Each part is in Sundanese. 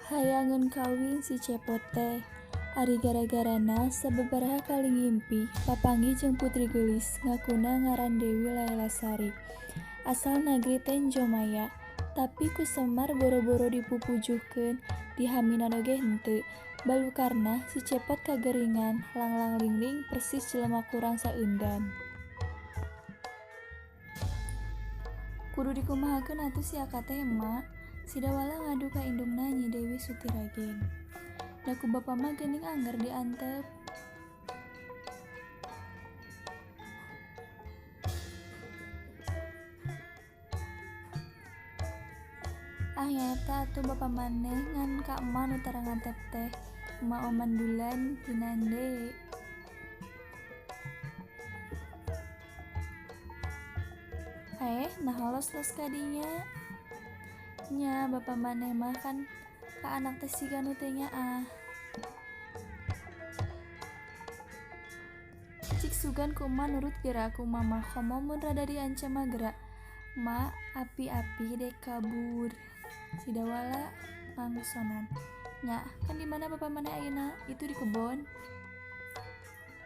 Hayangeun kawin si Cepot teh. Ari gara-garana sababaraha kali ngimpi papanggih jeung putri geulis ngakuna ngaran Dewi Lailasari. Asal nagri Tenjomaya. Tapi ku Semar boro-boro dipupujuhkeun, dihaminan oge henteu. Balukarna si Cepot kageringan langlang-lingling persis jelema kurang saeundan. Kudu dikumahakeun atuh si Aka teh, Emak? Si Dawala ngadu ka indungna Nyi Dewi Sutiragen. Da ku bapa mah geuning angger diantep. Ah nyaeta atuh bapa maneh ngan ka emak nu tara ngantep teh. Emak oman dulan tinande. Aeh, naha los-los ka dinya? Nya, bapa maneh mah kan ka anak teh siga nu teu nyaah. Cik sugan ku emak nurut geura ku mamah komo mun rada diancam mah geura. Mak api-api dek kabur. Si Dawala ngangsonan. Nya, kan di mana bapa maneh ayeuna? Itu di kebon.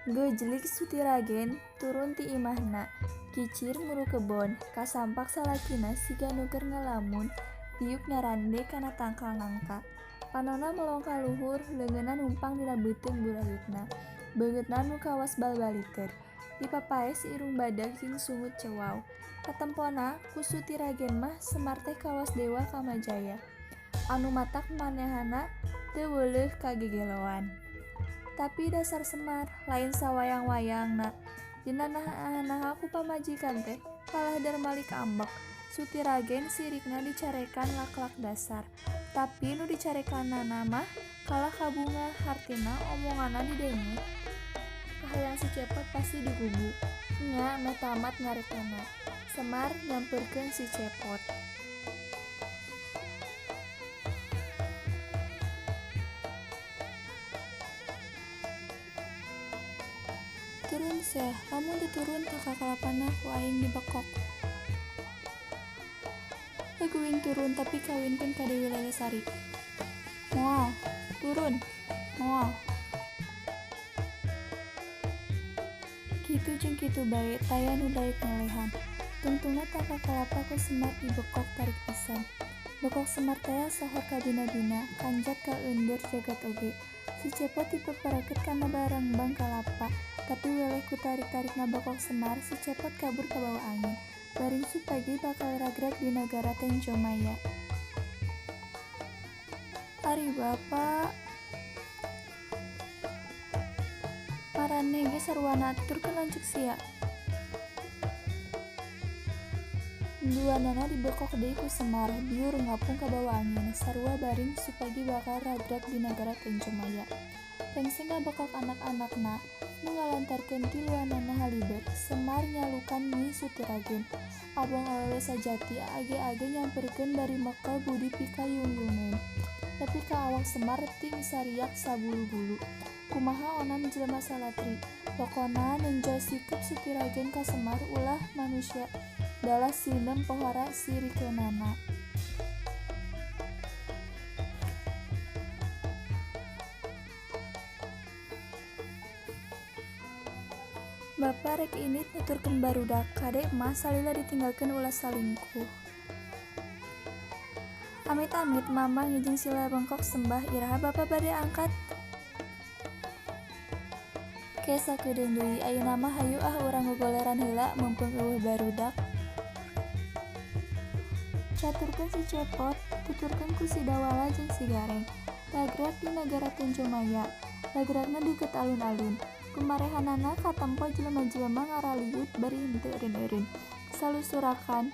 Geujelik Sutiragen turun ti imahna. Kicir muru kebon, kasampak salakina siga nu keur ngalamun, diuk nyarande kana tangkal nangka. Panonna melong ka luhur, leungeunna numpang dina beuteung burayutna. Beungeutna nu kawas balbaliter. Dipapaes irung badag jeung sungut cewau. Katempona ku Sutiragen mah Semar teh kawas dewa Kamajaya. Anu matak manehana teu weuleuh kagegeloan. Tapi dasar Semar lain sawayang-wayangna. Dina naha-naha ku pamajikan teh kalah darmalik ambek. Sutiragen sirikna dicarekan laklak dasar. Tapi nu dicarekanana mah kalah kabunga hartina omonganna didenge. Kahayang si Cepot pasti digugu. Nya meh tamat nyaretana. Semar nyamperkeun si Cepot. Turun sia, lamun teu turun tah kakalapana ku aing dibekok. Heueuh turun tapi kawinkeun ka Dewi Lailasari. Moal, turun. Moal. Kitu jeung kitu bae taya nu daek ngalehan. Tungtungna tangkal kalapa ku Semar dibekok tarik pisan. Bekok Semar tea sohor kabina-bina, kanjat ka eundeur jagat oge. Si Cepot dipeperaket kana barangbang kalapa, tapi weleh ku tarik-tarikna bekok Semar, si Cepot kabur kabawa angin. Baring supagi bakal ragrag di nagara Tenjomaya. Ari bapa maraneh ge sarwana aturkeun lanceuk sia. Duanana dibekok deui ku Semar, biur ngapung kabawa angin, sarua baring supagi bakal ragrag di nagara Tenjomaya. Rengse ngabekok anak-anakna, nu ngalantarkeun tiluanana haliber, Semar nyalukan Nyi Sutiragen. Abong awewe sajati age-age nyamperkeun bari mekel budi pikayung-yungeun. Tapi ka awak Semar ting sariak sabulu-bulu. Kumaha onan jelema salatri, pokona nenjo sikep Sutiragen ka Semar ulah manusia. Dalah sinem pohara sirikeunana. Bapa rek indit nuturkeun barudak, kade mah salila ditinggalkeun ulah salingkuh. Amit-amit mama ngijing sila bengkok sembah iraha bapa bade angkat. Ke sakedeung deui ayeuna mah hayu ah urang gogoleran heula mumpung eueuh barudak. Caturkeun si Cepot, tuturkeun ku si Dawala jeung si Gareng. Ragrag di nagara Tenjomaya, ragragna deukeut alun-alun. Kumarehanana katempo jelema-jelema ngaraliut bari henteu eureun-eureun. Salusurakan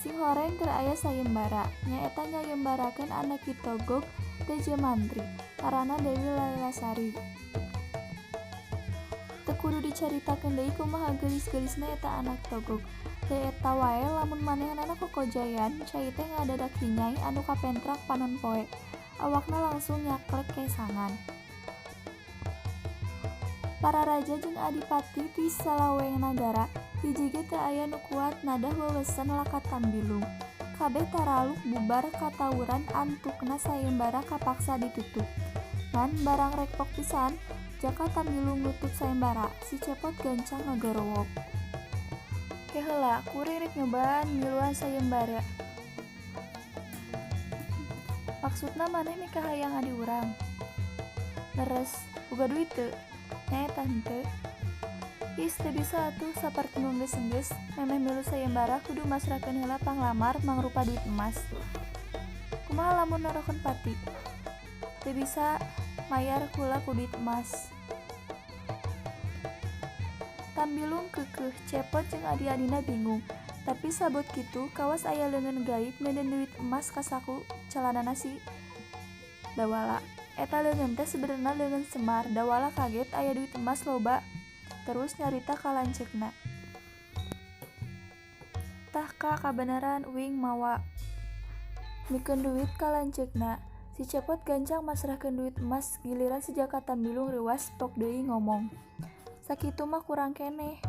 sing horeng keur aya sayembara, nyaeta nyayembarakeun anak Ki Togog Tejamantri, ngaranna Dewi Lailasari. Teu kudu dicaritakeun deui kumaha geulis-geulisna eta anak Togog. Teu eta wae lamun manehanana kokojayan, cai teh ngadadak hinyai anu kapentrak panon poe. Awakna langsung nyaklek kesangan. Para raja jeung adipati ti salaweng nagara, hiji ge teu aya nu kuat nadah wewesen lakatambilung. Kabeh taraluk bubar katawuran antukna sayembara kapaksa ditutup. Ngan barang rekpok pisan, Jaka Tambilung nutup sayembara, si Cepot gancang ngagorowok. Ke heula, kuring rek nyobaan miluan sayembara. Maksudna maneh mikahayang adi urang? Leres, boga duit teu? Nyaeta henteu. Is teu bisa atuh saperti nu geus-geus, memeh milu sayembara kudu masrahkeun heula panglamar mangrupa duit emas. Kumaha lamun norokeun pati? Teu bisa mayar kula ku duit emas. Tambilung keukeuh, Cepot jeung adi-adina bingung. Tapi sabot kitu kawas aya leungeun gaib neundeun duit emas ka saku calanana si Dawala. Eta leungeun teh sebenarna leungeun Semar. Dawala kaget aya duit emas loba. Terus nyarita ka lanceukna. Tah ka kabeneran uing mawa. Mikeun duit ka lanceukna. Si Cepot gancang masrahkeun duit emas giliran si Jaka Tambilung reuwas pok deui ngomong. Sakitu mah kurang keneh.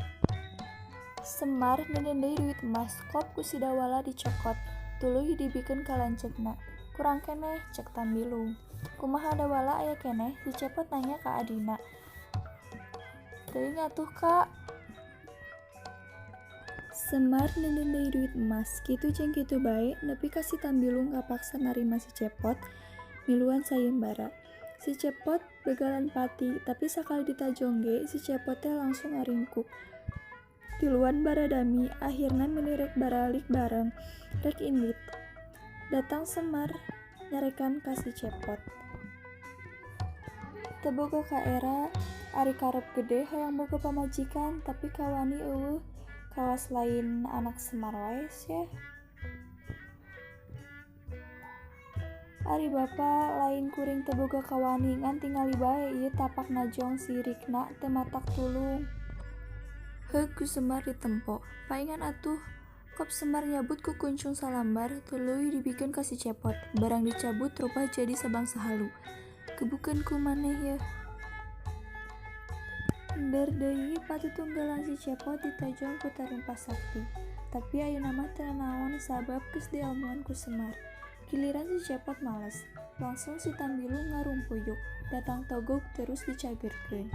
Semar neundeun deui duit emas, kop ku si Dawala dicokot, tuluy dibikeun ka lanceukna. Kurang keneh, cek Tambilung. Kumaha Dawala aya keneh? Si Cepot nanya ka adina. Teuing atuh ka. Semar neundeun deui duit emas, kitu jeung kitu bae nepi ka si Tambilung kapaksa narima si Cepot miluan sayembara. Si Cepot begalan pati, tapi sakali ditajong ge si Cepot teh langsung ngaringkuk. Tiluan baradami, akhirna milih rek baralik bareng, rek indit. Datang Semar nyarekan ka si Cepot. Teu boga kaera, ari karep gede hayang boga pamajikan, tapi kawani eueuh, kawas lain anak Semar wae sia. Ari bapa lain kuring teu boga kawani ngan tingali bae ieu tapak najong sirikna teu matak tulung. Heug ku Semar ditempo, paingan atuh. Kop Semar nyabut ku kuncung salambar, tuluy dibikeun ka si Cepot. Barang dicabut rupah jadi sabangsa halu. Gebukeun ku maneh yeuh. Ender deui patutunggalan si Cepot ditajong ku tarumpah sakti. Tapi ayeuna mah teu nanaon sabab geus dialmuan ku Semar. Giliran si Cepot males, langsung si Tambilung ngarumpuyuk, datang Togog terus dicagerkeun.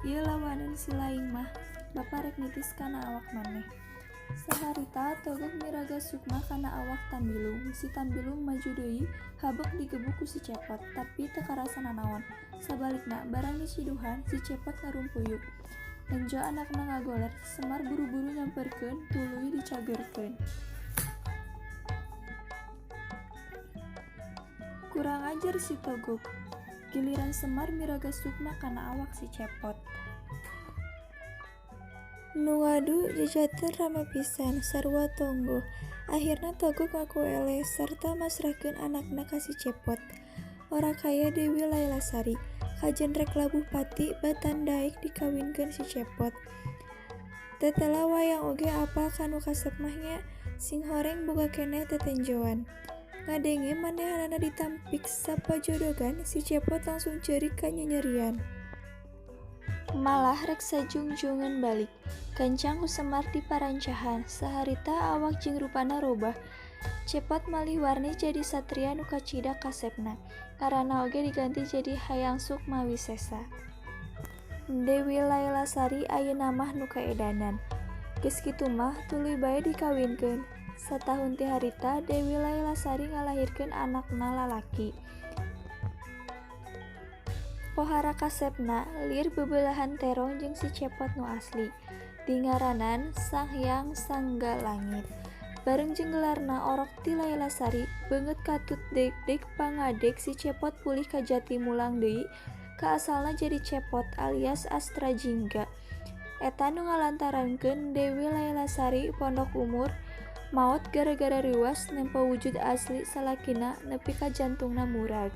Ieu lawaneun si laing mah, bapa rek nitis kana awak maneh. Saharita Togog miraga sukma kana awak Tambilung. Si Tambilung maju deui, habek digebuk ku si Cepot, tapi teu karasa nanaon. Sabalikna, barang diciduhan, si Cepot ngarumpuyuk. Enjo anakna ngagoler, Semar buru-buru nyamperkeun, tuluy dicagerkeun. Kurang ajar si Togog. Giliran Semar miraga sukma kana awak si Cepot. Nu ngadu jajateun rame pisan, sarua tonggoh. Akhirna Togog ngaku eleh sarta masrahkeun anakna ka si Cepot. Ora kaya Dewi Lailasari, kajen rek labuh pati batan daek dikawinkeun si Cepot. Tetela wayang oge apal kanu kasep mah nya, sing horeng boga keneh tetenjoan. Ngadenge manehanana ditampik sapajodogan, si Cepot langsung ceurik kanyanyerian. Malah rek sajungjungeun balik. Gancang ku Semar diparancahan, saharita awak jeung rupana robah. Cepot malih warni jadi satria nu kacida kasepna. Ngaranna oge diganti jadi Hayang Sukma Wisesa. Dewi Lailasari ayeuna mah nu kaedanan. Geus kitu mah tuluy bae dikawinkeun. Satahun ti harita Dewi Lailasari ngalahirkeun anakna lalaki. Pohara kasepna lir bebelahan terong jeung si Cepot nu asli. Dingaranan Sang Hyang Sangga Langit. Bareng jeung gelarna orok ti Lailasari, beungeut katut dek-dek pangadek si Cepot pulih ka jati mulang deui, ka asalna jadi Cepot alias Astra Jingga. Eta nu ngalantarankeun Dewi Lailasari pondok umur maot gara-gara reuwas nempo wujud asli salakina nepi ka jantungna murag.